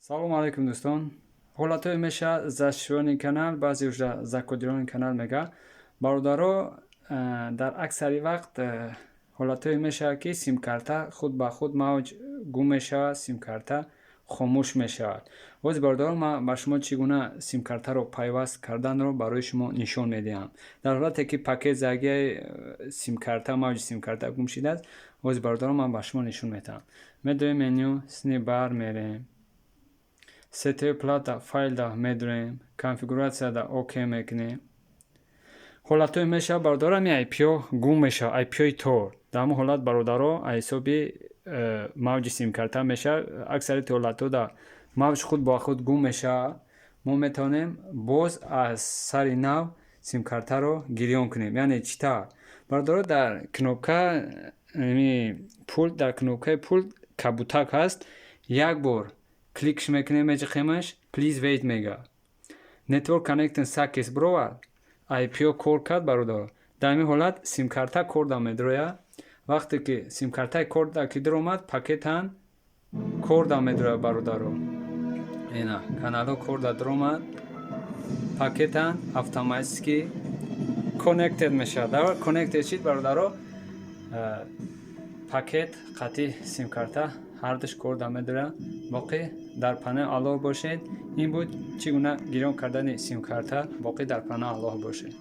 Салому алайкум, дӯстон. Ҳолатҳое мешавад, зашифрованный канал, баъзе уже закодированный канал мега. Бародаро, дар аксари вақт ҳолатҳое мешавад, ки симкарта худ ба худ мавҷ гум мешавад, симкарта хомӯш мешавад. Боз, бародаро, ман ба шумо чӣ гуна симкартаро пайваст карданро барои шумо нишон медиҳам. Дар ҳолате ки пакет загияи симкарта, мавҷи симкарта гум шудааст, боз, бародаро, ман ба шумо нишон медиҳам. Медоем меню, снибар мерем, сетевая плата, файлда медурем, конфигуратсияда ОК мекунем. Ҳолатҳое мешавад, бародаро, ҳами IPо гум мешавад, IPои тор. Дар ҳамон ҳолат, бародаро, аз ҳисоби мавҷи симкарта мешавад. Аксарияти ҳолатҳо дар мавҷ худ ба худ гум мешавад. Мо метавонем боз аз сари нав симкартаро гирён кунем. Яъне чӣ тавр, бародаро? Дар кнопка пульт, дар кнопкаи пульт кабутак ҳаст. Як бор кликш мекунем, меҷиқемаш, «Please wait» мега. Network connecting success бировард, IPо кор кард, бародаро. Дар ҳамин ҳолат симкарта корда медрояд. Вақте ки симкартаи корда ки даромад, пакетан корда медрояд, бародаро. Ина каналҳо корда даромад, пакетан автоматически connected мешавад. Дар connected шид, бародаро, пакет қатъи симкарта ҳардуш корда медорад. Боқӣ дар паноҳи Аллоҳ бошед. Ин буд чӣ гуна гирён кардани симкарта. Боқӣ дар паноҳи Аллоҳ бошед.